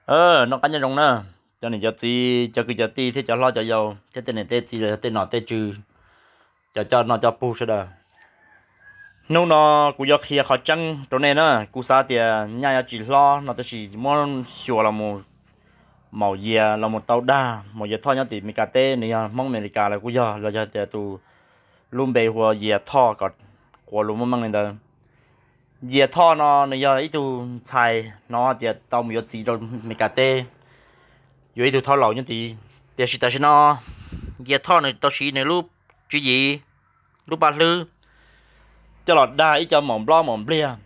Noj qab nyob zoo na, cov niam cov txiv, cov kwv cov tij thiab cov hlob cov yau thiab tej niam tej txiv los yog tej nom tej tswv, cov coj noj coj pug sawv daws. Hnub no kuv yuav qhia qhov tseeb rau nej na. Kuv xav tias nyaj yuav tsis hlob no tab sis muab xyuas los mus, Maum Yias los mus tau dag. Maum Yias Thoj nyob tim Meskas teb, nws yog Hmoob Amelikas los kuj yog, los yog tias tus lub npe hu ua Yias Thoj kom quav luag muaj meej li ntawd. Yias Thoj no nws yog ib tug ntxhais hnov tias tau mus yuav txiv rau Meskas teb, yuav ib tug thab laus nyob tid. Tiam sis tam sim no Yias Thoj nws tau siv nws lub tswv yim, lub paj hlwb coj los dag ib co maum nplob maum npliag,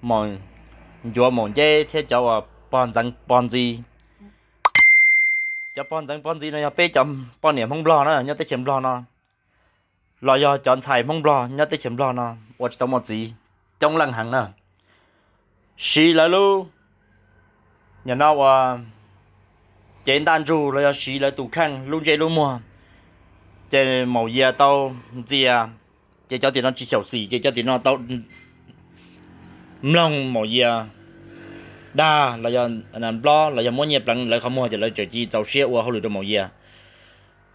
maum ncuav maum nceb thiab cov uas pog ntxeev pog ntxiv. Cov pog ntxeev pog ntxiv no yog peb cov poj niam Hmoob Nplog na nyob teb chaws Nplog no, los yog cov ntxhais Hmoob Nplog nyob teb chaws Nplog no ua tsis tau muaj txiv, coob leej heev na. Siv lawv lub, nim no ua, cev ntaj ntsug los yog siv lawv tus kheej lub ntsej lub muag, ces Maum Yias tau ntxias, ces cov tim no tsis xyaum xim ces cov tim no tau mloog Maum Yias dag los yog nplob los yog muab nyiaj pleev lawv qhov muag ces lawv tseem cia li txaus siab ua hauj lwm rau Maum Yias.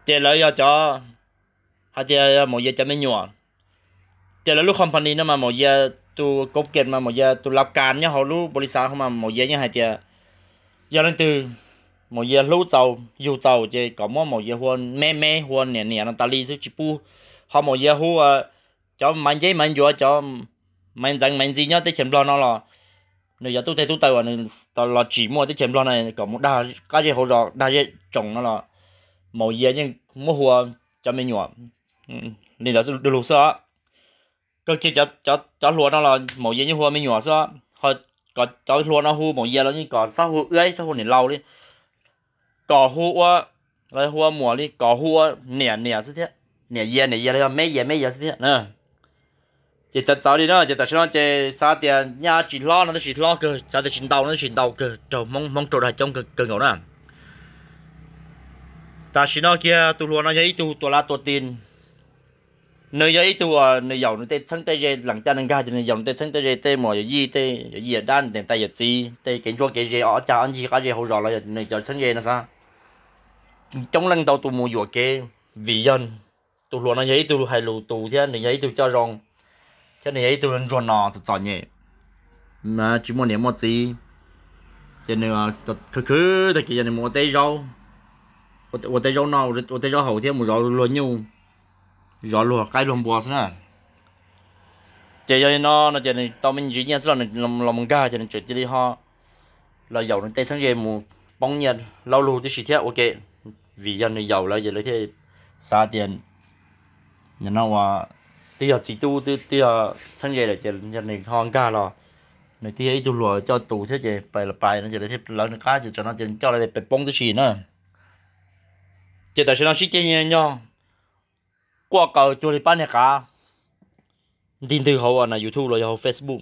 Ces lawv yog cov, hais tias yog Maum Yias cov me nyuam. Ces lawv lub company no mas Maum Yias tus koob kem mas Maum Yias tus lav kas nyob hauv lub npaum li xav hauv mas Maum Yias yeej hais tias yog leej twg Maum Yias hlub txaus yug txaus ces kom muab Maum Yias hu ua me me hu ua niam niam no tas li xwb, tsis pub ho Maum Yias hu ua cov Maiv Nceb Maiv Ncuav, cov Maiv Ntxeev Maiv Ntxiv nyob teb chaws Nplog no los, nws cov tub teg tub taw uas nws los tsim muaj teb chaws Nplog no kom mus dag qab zej hauv zos dag zej tsoom no los Maum Yias yeej muab hu ua cov me nyuam li ntawd du lug xwb os. Kawg kiag cov hluas no los Maum Yias yeej hu ua me nyuam xwb os. Ho cov hluas no hu Maum Yias los yeej kom txhob hu ua txhob hu niam laus li, kom hu ua, los hu ua muam li, kom hu ua niam niam xwb thiab, niam Yias niam Yias los yog me Yias me Yias xwb thiab na. Ces txawv txawv li na, ces tam sim no ces xav tias nyaj tsis hlob no tab sis hlob kawg, xav tias tsis ntau no tab sis ntau kawg, raug Hmoob Hmoob rau dag coob kawg nkaus na. Tam sim no kiag tus hluas no yog ib tug tua lav tua tis, nws yog ib tug uas nws yaum nws tej txheeb tej ze, lees caj nws nkag ces nws yaum nws tej txheeb tej ze, tej muam yawm yij, tej yawm yij yawm dab, nws tes tais yawm txiv, tej kev ntsuab kev ze ob cag ob ncig qab ze hauv zos los yog nws cov txheeb ze no xav. Coob leej ntau tus mus yuam kev, vim yog tus hluas no yog ib tug hais lus tus thiab nws yog ib tug coj zoo, thiab nws yog ib tug ntsuag no txom txom nyem, tsis muaj niam muaj txiv. Ces nws khwv khwv tag kis yog nws mus ua teb zaub, ua teb zaub noj, ua teb zaub haus thiab mus zov luag nyuj, zov luag qaib luag npua xwb na. Ces yog li no no ces nws tau me ntsis nyiaj xwb los nws los mus nkag ces nws tseem cia li ho los yaum nws tej txheeb ze mus poob nyiaj laub lug tib si thiab ua ke. Vim yog nws yaum lawv ces lawv thiaj xav tias no ua twb yog txiv tub twb yog txheeb ze lawm ces yog nws ho nkag los nws twb yog ib tug hluas coj tus thiab ces pais los pais no ces lawv thiaj lawv nws qab ces tsam no ces coj lawv pes poob tib si na. Ces tam sim no sib ceg nyog quaj qaws cuag li pab niag qav nti ntwg hauv YouTube los yog hauv Facebook.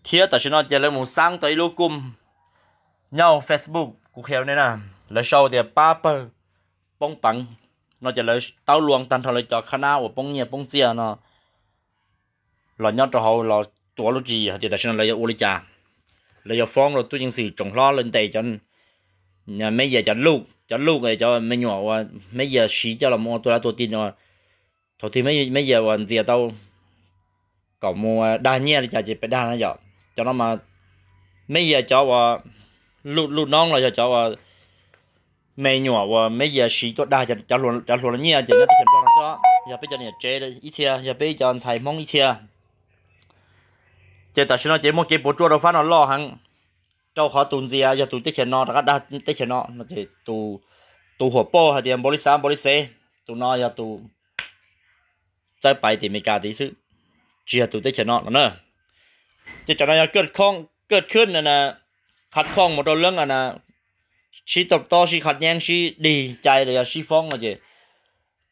Thiab tam sim no ces lawv mus xaab tau ib lub kuj nyob hauv Facebook kuv qhia nej na, lawv sau tias pab pawg poob peev no ces lawv taub luaj tag nrho lawv cov khab nab uas poob nyiaj poob txiaj no los nyob rau hauv los tuav lub tswv yim hais tias tam sim no lawv yuav ua li cas, lawv yuav foob rau tub ceev xwm tsoom hlob lawv ntes cov Meb Yias cov luj, cov luj cov me nyuam uas Meb Yias siv coj los mus ua tua lab tua ti no. Thaum twg Meb Yias uas ntxias tau kom mus dag nyiaj li cas ces peb dag na yom. Cov no mas Meb Yias cov uas luj noob los yog cov uas me nyuam uas Meb Yias siv tuaj dag cov hluas los nyiaj ces nyob teb chaws Nplog no xwb, yog peb cov niam tsev ib txhia, yog peb cov ntxhais Hmoob ib txhia. Ces tam sim no ces muaj kev puas tsuaj rau fab no loj heev, rau qhov tus ntxias yog tus teb chaws no rov qab dag teb chaws no no ces tus huam poj hais tias npaum li xav npaum li xev, tus no yog tus txawb pais tim Amelikas tid xwb, tsis yog tus teb chaws no no na. Ces tam no yog kawj khwb, kawj khwb na, qhav khooj mus rau leeb na, sib tau tob sib qhav nyeeb sib dig cai los yog sib foob no ces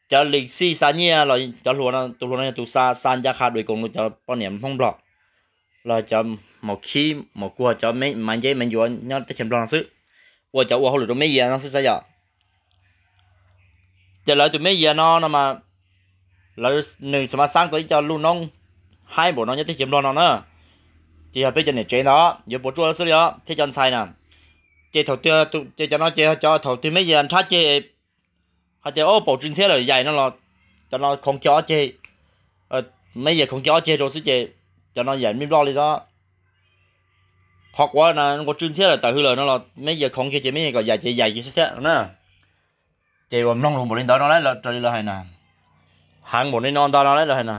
cov lis xij xa nyiaj los cov hluas no, tus hluas no yog tus xa xa ncaj qha dua koom cov poj niam Hmoob Nplog los cov maum khib maum kuag cov maiv nceb maiv ncuav nyob teb chaws Nplog no xwb, ua cov ua hauj lwm rau Meb Yias no xwb xav yom. Ces lawv tus Meb Yias no no mas lawv nws xa mas xaab tau ib co luj noob haib npaum no nyob teb chaws Nplog no na. Ces yog peb cov niam tsev ntawd yuav puas tsuaj xwb li os thiab cov ntxhais na. Ces thaum twg, ces cov no ces cov thaum twg Meb Yias nrhab ceg hais tias o paum tsw ntxhiab lawm yaim no los cov no khoov kiag ob ceg, Meb Yias khoov kiag ob ceg rau xwb ces cov no yaim me nploj li xwb. Qhov quav na nqua tsw ntxhiab lawm tawm hws lawm no los Meb Yias khoov kiag ces Meb Yias kom yaim ces yaim kiag xwb thiab na. Ces uas mloog lus npaum li ntawd no lawm raws li lawv hais na, heev npaum li no ntag no lawm lawv hais na.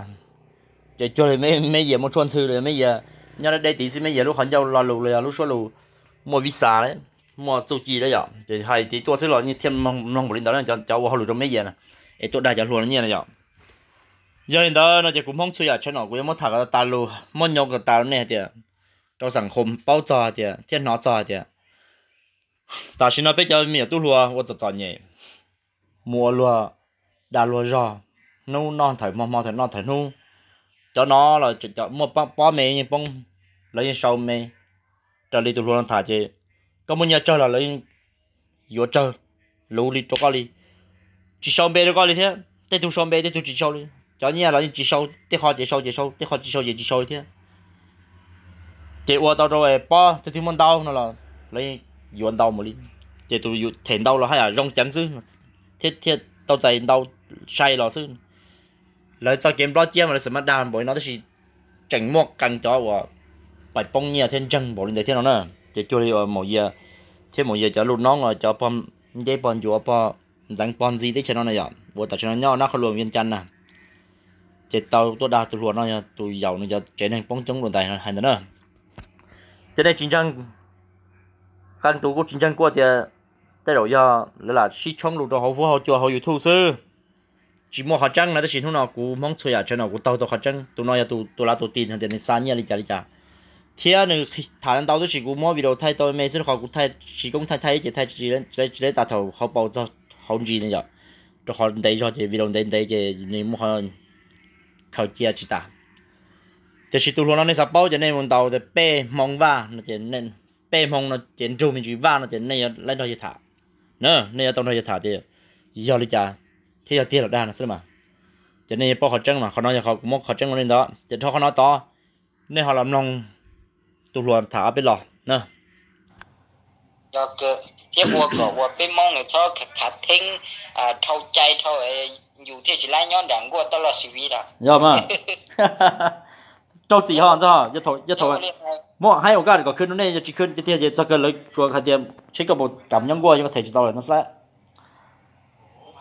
Ces cuag li Meb Yias muaj tshuaj ntxhw los Meb Yias nyob deb deb tid xwb, Meb Yias lub qhov ncauj lo lus los yog lub suab lus muaj vij xas lawm, muaj txuj ci lawm yom. Ces hais tid tuaj xwb los thiaj mloog npaum li ntawd na, cov ua hauj lwm rau Meb Yias na, es tuaj dag cov hluas no nyiaj na yom. Yog li ntawd no ces kuv Hmoob txhua yam tshaj no kuv yuav muab tham kom tas lus, muab nyob kom tas lus nej hais tias rau xeem qhus paub txog hais tias thiab hnov txog hais tias tam sim no peb cov me nyuam tub hluas ua txom txom nyem, mus ua luag dag luag zog, hnub noj thawm hmo, hmo thawm noj thawm hnub. Cov no los muaj pob me yeej poob, lawv yeej sau me. Raws li tus hluas no tham ces koj muaj nyiaj tsawg los lawv yeej yuav tsawg luv li rau koj li, tsis sau npe rau koj li thiab. Tej tug sau npe tej tug tsis sau li. Cov nyiaj los yeej tsis sau, tej qho ces sau ces sau, tej qho tsis sau ces tsis sau li thiab. Ces ua tau rau pob tej twg muaj ntau no los lawv yeej yuav ntau mus li. Ces tus them ntau los haj yam zoo cav ntxwb thiab thiaj tau txais ntau sai los xwb. Lawv txoj kev nplob ciab mas lawv xav mas dag npaum li no tab sis tseem muaj qee cov uas pais poob nyiaj thiab ntseeg npaum li ntawd thiab no na. Ces cuag li uas Maum Yias thiab Maum Yias cov lus noob los cov pog nceb pog ncuav pog ntxeev pog ntxiv teb chaws no na yom, uas tam sim no nyob nab qhov luas Vias Cas na, ces tau tuaj dag tus hluas no yog tus yaum nws cov tsev neeg poob coob dua ntais hais ntawd na. Ces nej tsis ntseeg, qee tus kuj tsis ntseeg kuj tias tej zaum yog lawv lam sib tshoob lus rau hauv huab hauv cua hauv YouTube xwb. Tsis muaj qhov tseeb na, tab sis hnub no kuv Hmoob txhua yam tshaj no kuv taug tau qhov tseeb. Tus no yog tus lav tus tis hais tias nws xa nyiaj li cas li cas, thiab nws tham ntau tab sis kuv muab video thaij tau me xwb rau qhov kuv thaij siv koob thaij thaij ces thaij tsis leb tas thaum hauv paus txog hauv ntsis no yom, rau qhov ntev zog ces video ntev ntev ces nws muaj qhov khaws cia tsis tas. Tiam sis tus hluas no nej xav paub ces nej mus ntaus tias Pej Hmoo Vaj no ces, Pej Hmoo no ces nrug me ntsis Vaj no ces nej yuav nrog yawg tham, nej yuav tau nrog yawg tham tias yog li cas thiab yog tiag los dag no xwb mas. Ces nej yuav paub qhov tseeb mas, qhov no yog qhov kuv muab qhov tseeb ua li ntawd ces dhau qhov no tod nej ho los mloog tus hluas tham ob peb los na. Thiab ua kom uas peb Hmoob nws txhob khav theeb, dhau cai dhau, yus thiaj tsis laib nyob nram nkuaj taj loj siv viv lawm. Yog mas, rau txim ho ntxog, yog thaum muaj haib ua kaj kom khwv rau nej, yog tsis khwv tiag tiag ces txog kawg lawv tsuas hais tias tsheb koj puas kam nyob nkuaj, yog koj them tsis tau lawm no xwb.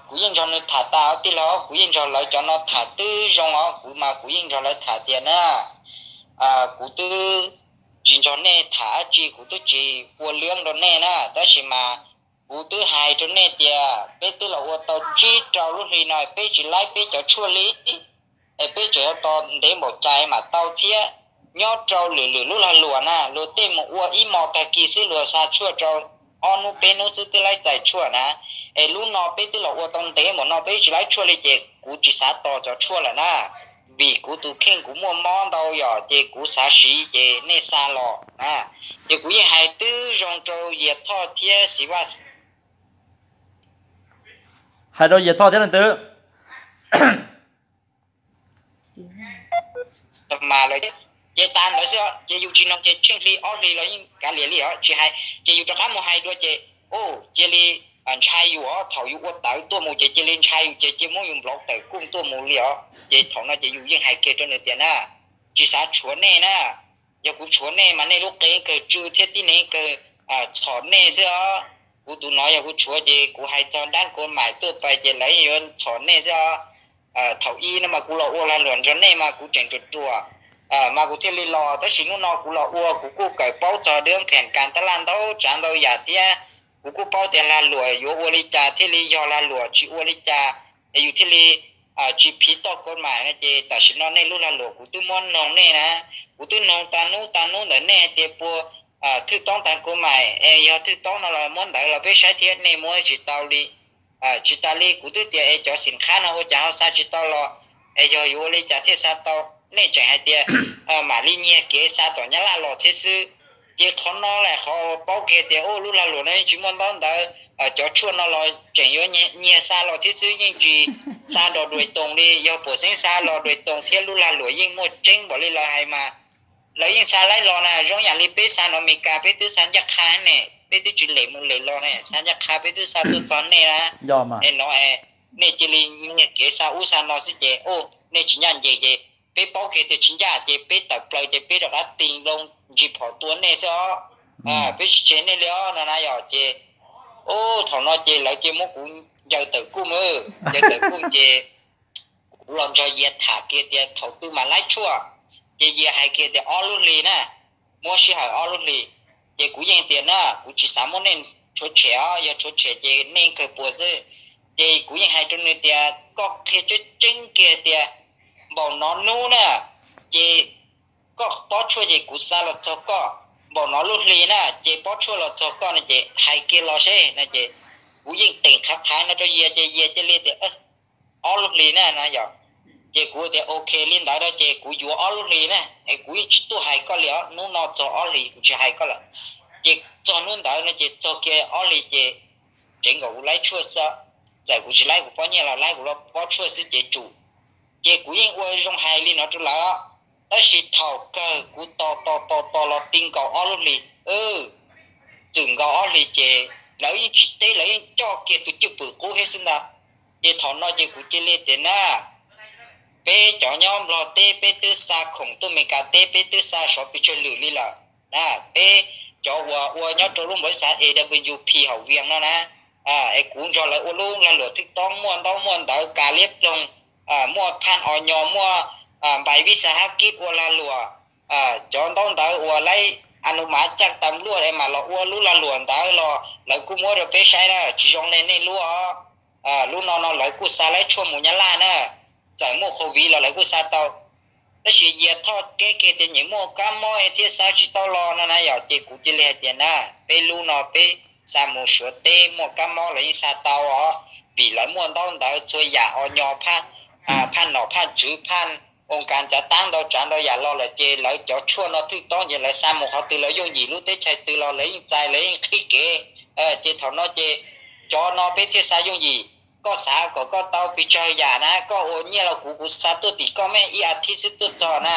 Kuv yeej nrog nws tham tas os tij laug, kuv yeej nrog lawv cov no tham twb zoo os, kuv mas kuv yeej nrog lawv tham tias na, kuv twb tsis nrog nej tham dab tsi, kuv twb tsis ua liab rau nej na, tab sis mas kuv twb hais rau nej tias peb twb los ua tau tsib rau lub hli no peb tsis laib peb cov tshuaj li, es peb tseem yuav tos ntev npaum cas mam tau thiab. Nyob rau lwm lwm lub lag luam na luag tej mus ua ib hmo tag kis xwb luag xa tshuaj rau ob hnub peb hnub xwb twb laib txais tshuaj na. Es lub no peb twb los ua tau ntev npaum no peb tsis laib tshuaj li ces kuv tsis xav tos cov tshuaj lawm na. Vim kuv tus kheej kuv muaj mob ntau yom ces kuv xav siv ces nej xa los na. Ces kuv yeej hais twb zoo rau Yias Thoj thiab Xiv Vaj. Hais rau Yias Thoj thiab leej twg? Ces tas ntawd xwb, ces yus tsis noog ces tsheej hli ob hlis los yeej kav liam li os, tsis hais ces yus rov qab mus hais dua ces, cia li ntshai yus os, thaum yus ua tawv tuaj mus ces cia li ntshai yus ces cia muab yus nplauv tawm kuj tuaj mus li os. Ces thaum no ces yus yeej hais kiag rau nws tias na, tsis xav tshuav nej na, yog kuv tshuav nej mas nej lub qe kawg tsw thiab tib neeg kawg txhom nej xwb os. Kuv tus no yog kuv tshuav ces kuv hais txog dab kua mais tuaj pais ces lawv yuav txhom nej xwb os. Thaum ub no mas kuv los ua lag luam nrog nej mas kuv tseem ruam ruam, mas kuv thiaj li los, tab sis hnub no kuv los ua kuv kuj kawm paub txog dab phem kas tab laj ntau tsav ntau yam thiab. Kuv kuj paub tias lag luam yuav ua li cas thiaj li yog lag luam, tsis ua li cas es yus thiaj li tsis phiv toj kua mais no ces tam sim no nej lub lag luam kuv twb muab noog nej na. Kuv twb noog tag hnub tag hnub ntawm nej hais tias puas thwj toob tag kua mais, es yog thwj toob no los muab ntawv los peb saib thiab, nej muab tsis tau li. Tsis tas li kuv twb tias es cov xim qhab no ua cas ho xa tsis tau los, es yog yuav ua li cas thiaj xa tau, nej tseem hais tias mam li nyiag kev xa tom Nyab Laj los thiab xwb. Ces qhov no lawm qhov paub kiag tias lub lag luam no yeej tsis muaj ntaub ntawv, cov tshuaj no los tseem yuav nyiag xa los thiab xwb, yeej tsis xa dua Duais Toos li. Yog puas xeeb xa los Duais Toos thiab lub lag luam yeej muaj tseeb npaum li lawv hais mas, lawv yeej xa laib los na, zoo yam li peb xa no Mes Kas peb twb xa ncaj qha ne. peb twb tsis lem mus lem los ne, xa ncaj qha peb twb xa tuaj txog nej na. Es no nej cia li nyiag kev xa ub xa no xwb ces, u, nej tsis ncaj ncees ces peb paub kiag tias tsis ncaj ces peb tawm plaws ces peb rov qab tig loo ntsis phom tua nej xwb os. Peb tsis tseg nej li os no na yog ces, u, thaum no ces lawv cia muab kuv ncaws tawm kuj mas, ncaws tawm kuj ces kuv los nrog Yias tham kiag tias thaum twg mam laib tshuaj, ces Yias hais kiag tias ob lub hlis na, muab sij hawm ob lub hlis. Ces kuv yeej tias na, kuv tsis xav muab nej tshuav tshem os, yog tshuav tshem ces nej kawg puas xwb. Ces kuv yeej hais rau nws tias koj qhia tseeb tseeb kiag tias npaum no hnub na, ces koj pob tshuaj ces kuv xa los txog koj, npaum no lub hli na ces pob tshuaj los txog koj no ces hais kiag los seb no ces kuv yeej teem qhav qhav no rau Yias ces Yias cia li tias ob lub hlis na no yog. Ces kuv tias ok li ntawd no ces kuv yuav ob lub hlis na es kuv yeej tsis tuaj hais koj li os, hnub no txog ob hlis kuv tsis hais koj lawm. Ces txog hnub ntawd no ces txog kiag ob hlis ces tseev nkaus kuv laib tshuaj xwb, txawm kuv tsis laib kuv pob nyiaj los laib kuv pob tshuaj xwb ces tsum. Ces kuv yeej ua zoo hais li no rau lawv, tab sis thaum kawg kuv tos tos tos tos los ti nkaus ob lub hlis, txwm nkaus ob hlis ces lawv yeej tsis teb, lawv yeej coj kiag tus cwj pwm qub thiab xwb ntag. Ces thaum no ces kuv cia li tias na, peb cov nyob Nplog teb peb twb xa khoom tuaj Meskas teb, peb twb xa sov pes tsawg lwm li lawm na, peb cov uas ua nyob rau lub npawb xav A W P hauv Vias no na, es kuv nrog lawv ua lub lag luam thwj toob muaj ntaub muaj ntawv kav liab ploog, muaj phaj o nyo, muaj npais vij xa hab kib ua lag luam, cov ntaub ntawv uas laib a nus mav caj tas luaj es mam los ua lub lag luam ntawd los lawv kuj muab rau peb saib na, tsis zoo li nej lub os. Lub no no lawv kuj xa laib tshuaj mus Nyab Laj na, txawm muaj covid los lawv kuj xa tau. Tab sis Yias Thoj keb kiag tias nyiam muaj kab mob thiaj xa tsis tau los no na yog ces kuv cia li hais tias na, peb lub no peb xa mus Suav teb muaj kab mob los yeej xa tau os, vim lawv muaj ntaub ntawv txhua yam o nyo, phaj nom phaj tswv phaj oo kas cav tab ntau tsav ntau yam los lawm ces lawv cov tshuaj no thwj toob ces lawv xa mus qhov twg los yooj yim, lub teb chaws twg los lawv yeej txais lawv yeej qhib kev. Ces thaum no ces cov no peb thiaj xa yooj yim. Koj xav kom koj tau pes tsawg yam na, koj ua nyiaj los kuv kuv xa tuaj tim koj me ib as thiv xwb tuaj txog na.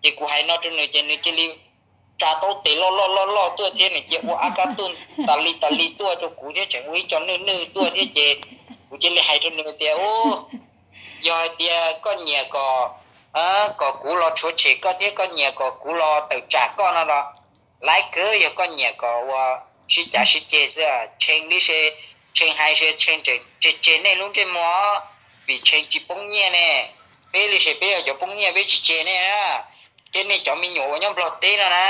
Ces kuv hais no rau nws ces nws cia li tsa taub tes loj loj loj loj tuaj thiab nws cia ua ab kab tuj tas li tas li tuaj rau kuv thiab tseem ua ib co nwj nwj tuaj thiab ces kuv cia li hais rau nws tias, u, yog hais tias koj nyiam kom, kom kuv los tshuav tshem koj thiab koj nyiam kom kuv los tawm tsam koj no los laib kawg, yog koj nyiam kom ua sib cav sib ceg xwb, tshee li se, tshee hais se tshee tseg nej lub ntsej muag, vim tshee tsis poob nyiaj ne. Peb li se peb yog cov poob nyiaj peb tsis tseg nej na. Ces nej cov me nyuam uas nyob Nplog teb no na,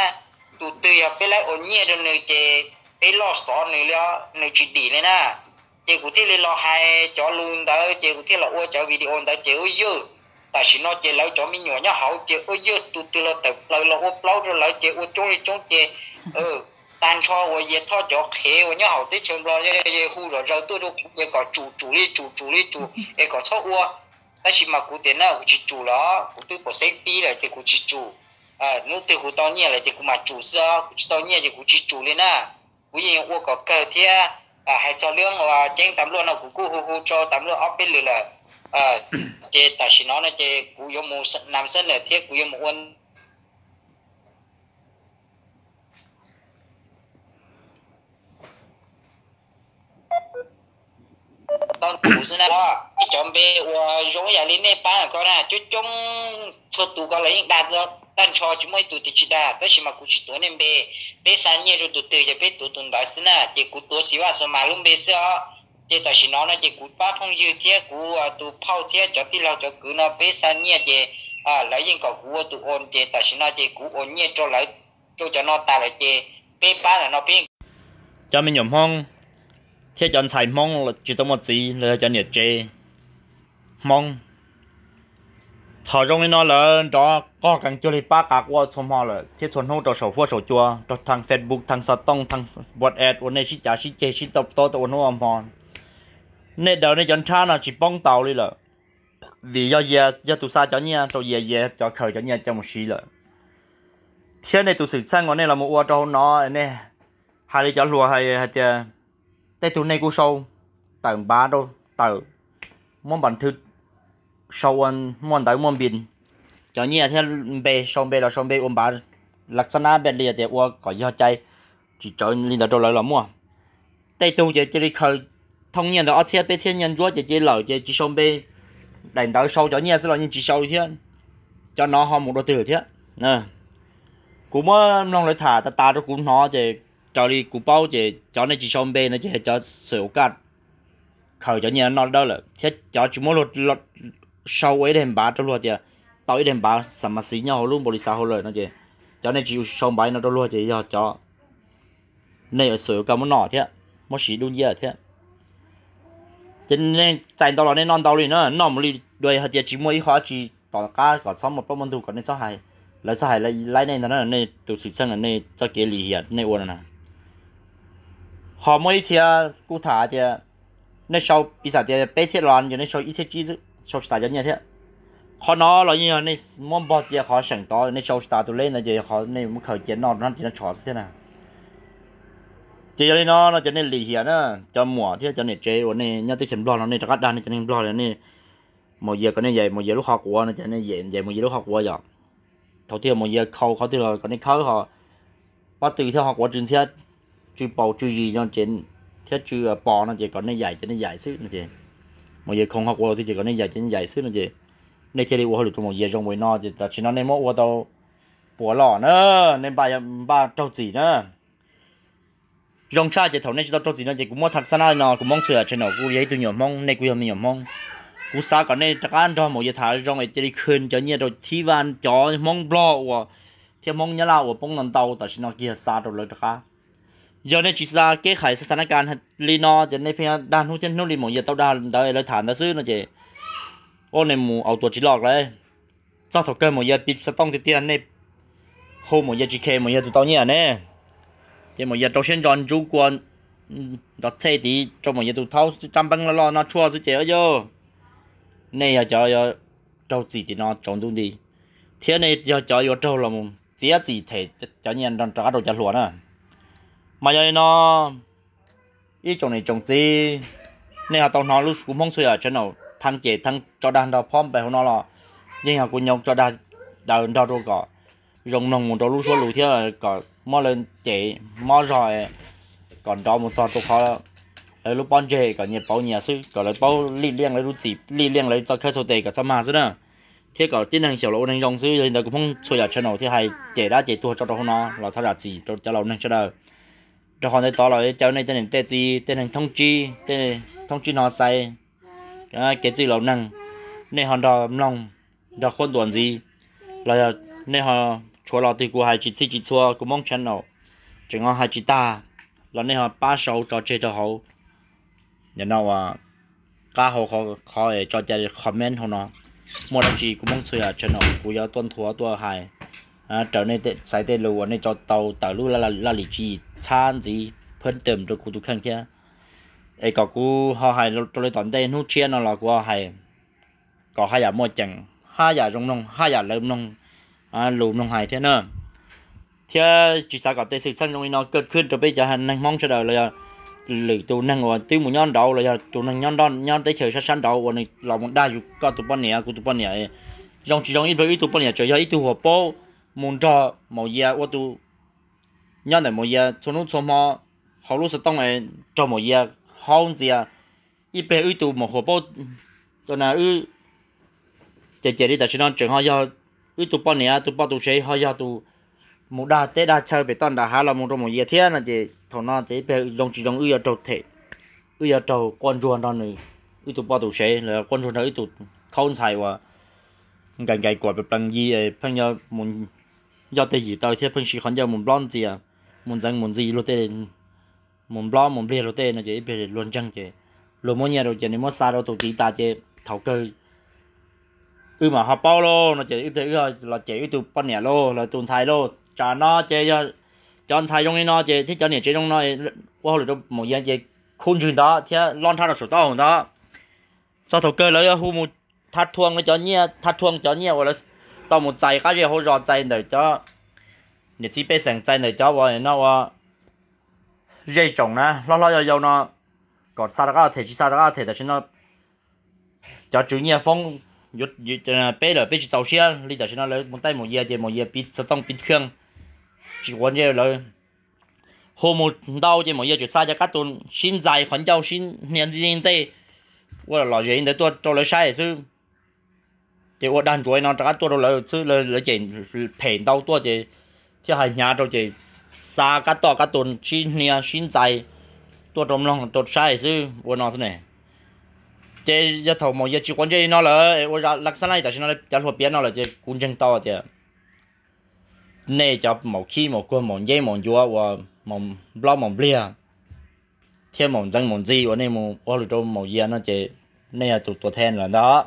tus twg yog peb laib ua nyiaj rau nws ces peb loj xov nws li, nws tsis dim li na. Ces kuv thiaj li los hais cov lus ntawd ces kuv thiaj los ua cov video ntawd ces ua yawg, tam sim no ces lawv cov me nyuam nyob hauv ces ua yawg, tus twg los tawm plaws los ua plaub rau lawv ces ua coob li coob ces tag nrho uas Yias Thoj cov qhev uas nyob hauv teb chaws Nplog hu zom zaws tuaj rau kuv ces kom tsum tsum li tsum tsum li tsum es kom txhob ua. Tab sis mas kuv tias na kuv tsis tsum lawm, kuv twb pom xeeb pib lawm ces kuv tsis tsum. Hnub twg kuv tau nyiaj lawm ces kuv mam tsum xwb os, kuv tsis tau nyiaj ces kuv tsis tsum li na. Kuv yeej ua kom kawg thiab. Hais txog lub uas ceeb tas luaj no kuv kuj hu hu rau tas luaj ob peb lwm lawm. Ces tam sim no no ces kuv yuav mus nam xab nam thiab kuv yuav mus ua tau ntuv xwb na. Cov npe uas zoo ib yam li nej pab ko na coob coob, txhua tus ko lawv yeej dag tag nrho tsis muaj ib tug tias tsis dag, tab sis mas kuv tsis tuav nej npe. Peb xa nyiaj rau tus twg ces peb tuav tus ntawd xwb na, ces kuv tuav Xiv Vaj Xos Mas lub npe xwb os. Ces tam sim no no ces kuv pab phooj ywg thiab kuv tus phauj thiab cov tij laug cov kwv no peb xa nyiaj ces lawv yeej kom kuv ua tus ua ces tam sim no ces kuv ua nyiaj rau lawv, rau cov no tas lawm ces peb pab ntawm no peb. Cov me nyuam Hmoob thiab cov ntxhais Hmoob tsis tau muaj txiv los yog cov niam tsev Hmoob, thaum zoo li no lawv nrov qog kees cuag li pab qav quaj txhua hmo lawm thiab txhua hnub rau saum huab saum cua, rau thaj Facebook, thaj xov tooj, thaj WhatsApp uas nej sib cav sib ceg sib tau tob tau ua hnub ua hmo. Nej daws nej cov nrhab no tsis poob tau li lawm, vim yog Yias yog tus xa cov nyiaj rau Yias, Yias cov khaws cov nyiaj coj mus siv lawm. Thiab nej tus xwm txheej uas nej los mus ua rau hauv no, nej hais li cov hluas hais hais tias tej tug nej kuj sau tawm npav rau, tawm muab npas thw, sau ua muaj ntawv muaj npis, cov nyiaj thiab npe, sau npe los sau npe ua npav, las xab nab npe li tias ua kom yog cai, tsis tsawv li ntawd rau lawv los muaj. Tej tug ces cia li khaws thooj nyiaj ntawd ob txhiab peb txhiab nyiaj ntsuab ces cia li lawm ces tsis sau npe, daim ntawv sau cov nyiaj xwb los yeej tsis sau li thiab. Cov no ho mus dua twg lawm thiab? Kuv muab mloog lawv tham tas tas rau kuv hnov ces raws li kuv paub ces cov nej tsis sau npe no ces cov xwm ua kaj khaws cov nyiaj no dawb lawm thiab cov tsis muab luag sau ua ib daim npav rau luag tias tau ib daim npav xam mas xiv nyob hauv lub npaum li xav hauv lawm no ces cov nej tsis sau npav no rau luag ces yog cov nej xwm ua kaj muab noj thiab, muab siv dub nciab thiab. Ces nej txais ntau los nej noj ntau li na, noj mus li dua hais tias tsis muaj ib qho dab tsi tom qab kom txhob muaj plaub muaj ntug kom nej txhob hais, lawv txhob hais laib nej ntag na, nej tus xwm txheej nej txoj kev lim hiam nej ua no na. Ho muaj ib txhia kuj tham tias nej sau piv xam tias peb txhiab los ces nej sau ib txhiab tsib xwb, sau tsis tas cov nyiaj thiab. Qhov no los yeej yog nej muab npog cia qhov seem tod, nej sau tsis tas tus leb ntawd ces yog qhov nej muab khaws cia noj rau nab ris noj tsho xwb thiab na. Ces yog li no no ces nej lim hiam na, cov muam thiab cov niam tsev uas nej nyob teb chaws Nplog no nej rov qab dag nej cov neeg Nplog li nej, Maum Yias kom nej yaim Maum Yias lub qhov quav no ces nej yaim Maum Yias lub qhov quav yom. Thaum twg Maum Yias khau qhov twg los kom nej khawb ho, pob tw thiab qhov quav tsw ntxhiab, tsw paus tsw zis no ces, thiab tsw pos no ces kom nej yaim ces nej yaim xwb no ces, Maum Yias khau qhov quav los twg ces kom nej yaim ces nej yaim xwb no ces, nej thiaj li ua hauj lwm rau Maum Yias zoo ua li no ces tam sim no nej muab ua tau puas los na, nej npaj raug txim na. Zoo tshaj ces thaum nej tsis tau raug txim no ces kuv muab tham xab nab li no, kuv Hmoob txhua yam channel, kuv yog ib tug me nyuam Hmoob, nej kuj yog me nyuam Hmoob. Kuv xav kom nej rov qab nrog Maum Yias tham zoo es cia li khwv cov nyiaj rau thib vaj cov Hmoob Nplog uas, thiab Hmoob Nyab Laj uas poob ntau ntau tam sim no kiag, xa rau lawv rov qab. Yog nej tsis xa kev khais xa tha na kas li no ces nej pheej dag hnub thiab hnub li Maum Yias tau dag ntawd lawv tham ntawd xwb no ces, ua nej mus aus tuas tsis loj lawm. Txog thaum kawg Maum Yias piv xov tooj tiag tiag nej hu Maum Yias tsis khe Maum Yias tus tau nyiaj ne, ces Maum Yias rau siab ntso ntsub kua nrov txhej tid rau Maum Yias tus thaub rab npeeb loj loj noj tshuaj xwb ces, yog nej yog cov yuav raug txim tim no tsaus ntuj nti, thiab nej yog cov yuav raug los mus txiav txim them cov nyiaj rov qab rau cov hluas na. Mas yog li no, ib tsoom niam tsoom txiv, nej ho tau hnov lub kuv Hmoob txhua yam channel thaj ces thaj tso dag nrog phob npe hauv no los yeej yog kuv nyob tso dag daws nrog rau kom zoo mloog mus rau lub suab lus thiab kom muab lawv cem mob zog kom nrov mus txog rau qhov lawv lub pob ntseg kom nyias pauv nyias xwb, kom lawv paub lij liaj lawv lub txim, lij liaj lawv txoj khawb txhua tes kom txhob mag xwb na, thiab kom tib neeg xyaum los ua neeg zoo xwb. Yog li ntawd kuv Hmoob txhua yam channel thiaj hais cem dab cem tuag tso rau hauv no los thov zam txim rau cov laus neeg sawv daws. Rau qhov ntawd tod los caw nej tej niam tej txiv, tej neeg thoob tsib, tej thoob tsib hnov xaiv kev txwj laus neeg, nej ho nrog mloog, nrog qhuab ntuas ntxiv, los yog nej ho tshuav los twg kuv hais tsis txhij tsis txhua kuv Hmoob channel tseem ho hais tsis tag los nej ho pab sau tso tseg rau hauv no uas qab hauv qhov tso cai comment hauv no. Muaj dab tsi kuv Hmoob txhua yam channel kuv yuav tuaj nthuav tuaj hais raws nej xaiv tej lus uas nej tso tau tawm lub laj lim tswv yim txhab ntxiv phab tem rau kuv tus kheej thiab. Es kom kuv ho hais rau lawv tom ntej hnub tshiab no los kuv ho hais kom haj yam muaj ceem, haj yam zoo mloog, haj yam lawv mloog lus mloog hais thiab na. Thiab tsis xav kom tej xwm txheej zoo li no kawg khwb rau peb cov neeg Hmoob sawv daws los yog lwm tus neeg uas twb mus nyob nraud los yog tus neeg nyob nyob teb chaws sab sab nraud uas nws los mus dag yus koj tus poj niam kuv tus poj niam. Zoo tsis zoo ib pliag wb tus poj niam tseem yog ib tug huam paub mus nrog Maum Yias ua tus nyob ntawm Maum Yias txhua hnub txhua hmo hauv lub xov tooj nrog Maum Yias haub ntxias. Ib pliag wb tus mus huam paub wb ces ces li tam sim no tseem ho yog wb tus poj niam tus poj tus sev ho yog tus mus dag teb dag chaw pem toj nram hav los mus rau Maum Yias thiab no ces thaum no ces ib pliag zoo tsis zoo wb yuav raug them, wb yuav raug quaj ntsuag nrog nws, wb tus poj tus sev los quaj ntsuag nrog wb tus thaub ntxhais uas nkais nkais kuam plees yi pheej yuav mus yoj tej yim taw thiab pheej siv qhov ncauj mus nplob ntxias, mus ntxeev mus ntxi luag tej, mus nplob mus npliag luag tej no ces ib pliag luag ntseeg ces luag muab nyiaj rau ces nws muab xa rau tus tid tas ces thaum kawg wb mam ho paub lauj no ces ib pliag wb los cem wb tus poj niam lauj los tus ntxhais lauj. Tsam no ces yog cov ntxhais zoo li no ces thiab cov niam tsev zoo no ua hauj lwm rau Maum Yias ces khub ntswg ntawd thiab lob nrhab rau saum taub hau ntawd. Txog thaum kawg lawv yuav hu mus thab thuam cov nyiaj, thab thuam cov nyiaj uas lawv tau mus txais qab zej hauv zos, txais ntawm cov niam txiv pej xeem, txais ntawm cov uas no ua zej tsoom na hlob hlob yau yau no kom xa rov qab them, tsis xa rov qab them tam sim no cov tswv nyiaj foob peb lawm peb tsis txaus siab li tam sim no lawv mus taij Maum Yias ces Maum Yias piv xov tooj piv kheej tsis quav ntsej lawv. hu mus ntau ces Maum Yias tseem xa cov kab tus sib ntxais qhov ncauj sib hnia ntxij ntxej ua lom zem li ntawd tuaj rau lawv saib xwb. Ces ua dag ntsuav no rov qab tuaj rau lawv xwb, lawv ces phem ntau tuaj ces thiaj hais hnyav rau ces xa kab toj kab tus sib hnia sib ntxais tuaj rau mloog rau saib xwb ua no xwb ne. Ces yog thaum Maum Yias tsis quav ntsej li no lawm es ua laj xab laij tam sim no cov hluas piav no lawm ces kuv ntseeg tau tias nej cov maum khib maum kuag maum nceb maum ncuav uas maum nplob maum npliag thiab maum ntxeev maum ntxi uas nej mus ua hauj lwm rau Maum Yias no ces nej yog tus tuam theej lawm ntag.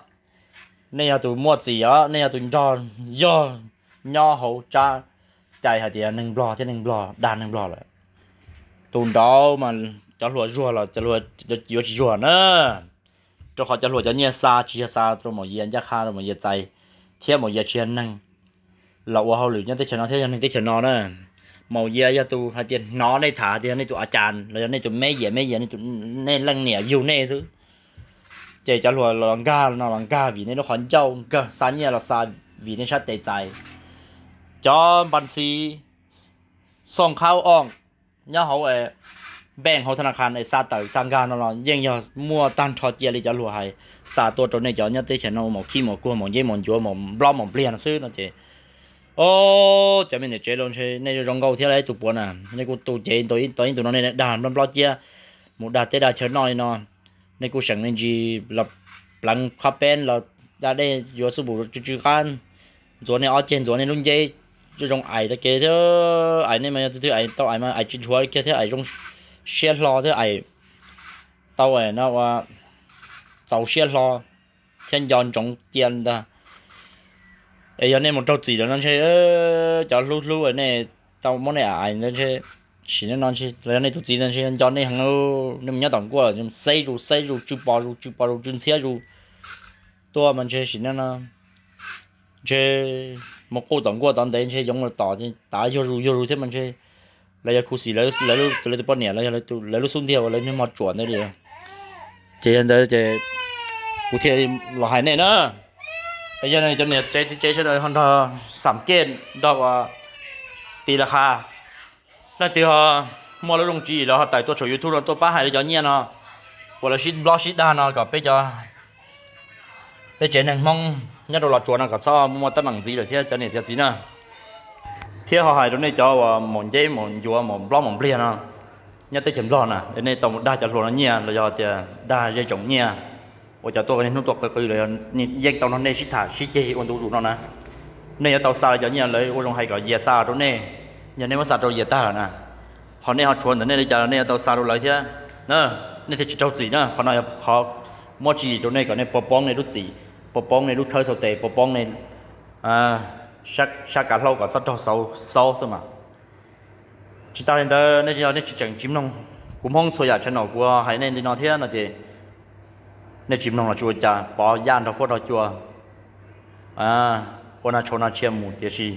Nej yog tus muaj txim os, nej yog tus nrog yog nyob hauv tsab cai hais tias neeg nplog thiab neeg nplog dag neeg nplog lawm. Tus nraud mas cov hluas zuag los cov hluas yuav tsis zuag na, rau qhov cov hluas cov nyiaj xa tsis yog xa rau Maum Yias ncaj qha rau Maum Yias txais, thiab Maum Yias tsis yog neeg los ua hauj lwm nyob teb chaws no thiab yog neeg teb chaws no na. Maum Yias yog tus hais tias hnov nej tham tias yog nej tus a cas los yog nej tus meb yias meb yias, nej leej niam yug nej xwb. Ces cov hluas los nkag no los nkag vim nej lub qhov ncauj, nkag xa nyiaj los xa vim nej sab tes txais. Cov npas xiv xoo khab o nyob hauv npeej hauv thab naj qhas es xa tawm xa nkag no los yeej yog muaj tag nrho cia li cov hluas hais xa tuaj rau nej cov nyob teb chaws no ua maum khib maum kuag maum nceb maum ncuav maum nplob maum npliag no xwb no ces, o, cov me niam tsev los ntshe nej zoo nkauj thiab ib tug puav na, nej kuj tu cev tau ib tug no nej dag nplob nplob ciab, mus dag teb dag chaw noj li no, nej kuj seem me ntsis los pleev qhab peeb los da dej yuav xub npum tsw tsw qab, ntxuav nej ob ceg ntxuav nej lub nceb zoo zoo ais tau kev thiab. Ais nej mas yog twg twg ais tau ais mas ais tsis dhuav kiag thiab ais zoo siab hlo thiab ais tau no ua txaus siab hlo thiab nco ntsoov cia ntag. Es yog nej mus raug txim lawm no ntshe cov hlub hlub nej tau muab nej ais ntawd ntshe sim neej no ntshe los yog nej tus txiv ntawd ntshe nco nej heev, nej mus nyob tom nkuaj xeb zus xeb zus tsw pos zus tsw pos zus tsw ntxhiab zus tuaj mas ntshe sim neej no ntshe mus quj tom nkuaj tod ntev ntshe yoov los tom tav yuag zus yuag zus thiab mas ntshe lawv yog khuv xim lawv tus poj niam los yog lawv lub xub ntiag uas lawv niag mos tsuam ntawd li. Ces yog ntawd ces kuv thiaj los hais nej na. Es yog nej cov niam tsev txiv tsev sawv daws ho nrog xam kej nrog ua ti la qha, leej twg ho muaj lub looj tswv yim los ho tawm tuaj saum YouTube no tuaj pab hais li cov nyiaj no uas lawv sib nplob sib dag no kom peb cov peb tsev neeg Hmoob nyob rau Los Tsuas no kom txhob muaj teeb meem ntxiv lawm thiab cov niam cov txiv na. Thiab ho hais rau nej cov uas maum nceb maum ncuav maum nplob maum npliag no nyob teb chaws Nplog na, nej tau mus dag cov hluas no nyiaj los yog tias dag zej tsoom nyiaj uas cov tuaj niaj hnub tuaj qw qw los yog yeej tau nrog nej sib tham sib ceg ua ntu zus no na, nej yuav tau xa los cov nyiaj lawv ua zoo hais kom Yias xa rau nej, yog nej muab xa rau Yias tag lawm na, ho nej ho tshuav ntawm nej li cas los nej yuav tau xa rau lawv thiab. Nej thiaj tsis raug txim na, qhov no yog qhov muab tswv yim rau nej kom nej puas poob nej lub txim, puas poob nej lub thawb xaus tes, puas poob nej sab kav hlaub kom txhob raug xauv xwb mas. Tsis tas li ntawd nej yog nej tsis tseem tsis mloog kuv Hmoob txhua yam channel kuv hais nej li no thiab no ces nej tsis mloog los tsis ua cas, pov yaj nrog fuab nrog cua, ua na tshau na tshia mus tiam sis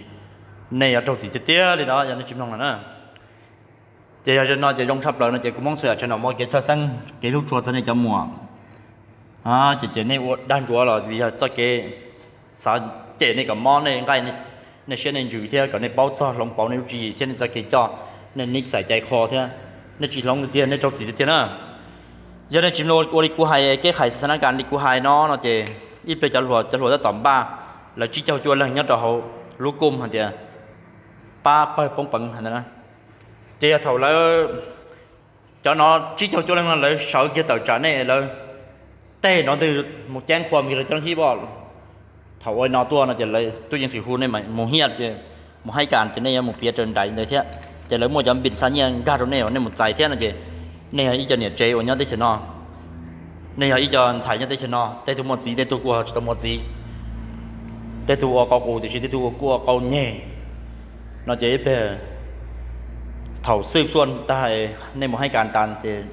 nej yuav raug txim tiag tiag li ntawd yog nej tsis mloog lawm na. Ces yog li no ces zoo tshaj plaws no ces kuv Hmoob txhua yam channel muaj kev txhawj xeeb kev hlub tshua txog nej cov muam. Ces ces nej ua dag ntsuav los vim yog txoj kev xav cem nej kom mob nej nqaij nej siab nej ntsws thiab kom nej paub txog hloov pauv nej lub tswv yim thiab nej txoj kev coj, nej nim xais cai qho thiab nej tsis hloov tiag tiag nej raug txim tiag tiag na. Yog nej tsis mloog ua li kuv hais kev hais xas thas nab kas li kuv hais no no ces ib pliag cov hluas cov hluas tab tom npaj, lawv tsib caug cuaj leeg nyob rau hauv lub koom hais tias pab pawg poob peev hais ntawd na. Ces yog thaum lawv cov no tsib caug cuaj leeg no lawv sawv kiag tawm tsam nej lawv tej nrov ntwg mus ceeb qhua mus kiag rau cov thib poj, thaum ua li no tuaj no ces lawv tub ceev xwm hu nej mus hiaj ces mus haib kas ces nej yuav mus piav raws nraim ntawd thiab. Ces lawv muaj cov npis xa nyiaj nkag rau nej uas nej mus txais thiab no ces nej yog ib co niam tsev uas nyob teb chaws no, nej yog ib co ntxhais nyob teb chaws no, tej tug muaj txiv tej tug kuj tsis tau muaj txiv, tej tug ua qau qus tiam sis tej tug kuj ua qau nyeg no ces ib pliag thaum xwb xuaj tag nej mus haib kas tas ces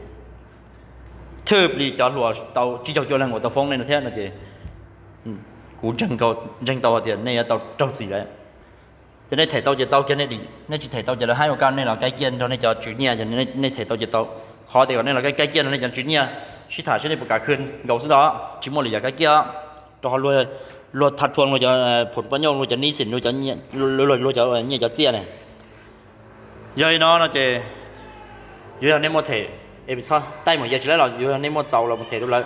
thwj plis cov hluas tau tsib caug cuaj leeg uas tau foob nej no thiab no ces kuv ntseeg tau hais tias nej yuav tau raug txim lawm. Ces nej them tau ces tau kiag nej dim, nej tsis them tau ces lawv haib ua kaj nej los kaib kiaj nrog nej cov tswv nyiaj, yog nej them tau ces tau. Qhov tias kom nej los kaib kaib kiaj nrog nej cov tswv nyiaj sib tham seb nej puas kam khwv nkaus xwb ntag, tsis muaj lwm yam kaib kiaj. Rau qhov luag tha thuam luag cov phum paj nyoj luag cov nib xim luag cov nyiaj cov txiaj ne. Yog li no no ces Yuav yog nej muaj them, es txhob taij Maum Yias tsis laib los yuav yog nej muaj txaus los mus them rau lawv,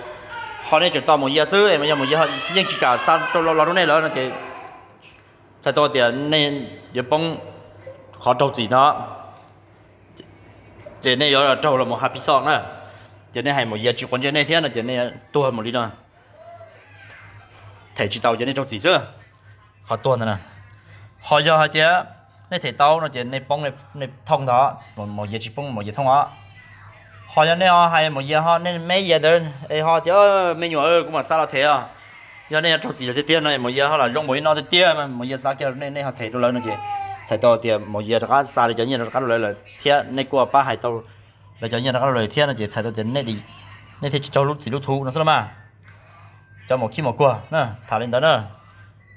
ho nej tseem tos Maum Yias xwb es yog Maum Yias yeej tsis kam xa rau los rau nej lawm no ces txhais tau tias nej yuav poob qhov raug txim no, ces nej yuav raug los mus ha pis xoj na. Ces nej hais Maum Yias tsis quav ntsej nej thiab no ces nej tuag mus li no, them tsis tau ces nej raug txim xwb, qhov tuag ntawd na. Ho yog hais tias nej them tau no ces nej poob nej thooj ntag, Maum Yias tsis poob Maum Yias thooj os. Ho yog nej ho hais Maum Yias ho nej me Yias ntawd es ho tias me nyuam kuv mam xa los them os, yog nej yuav raug txim tiag tiag no Maum Yias ho lam zoo npaum li no tiag tiag, Maum Yias xav kiag nej, nej ho them rau lawv no ces txhais tau tias Maum Yias rov qab xa lawv cov nyiaj rov qab rau lawv lawm thiab nej kuj pab hais tau lawv cov nyiaj rov qab rau lawv thiab no ces txhais tau tias nej thiaj tsis raug lub txim lub thuv no xwb los mas. Cov maum khib maum kuag na, tham li ntawd na,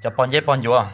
cov pog nceb pog ncuav.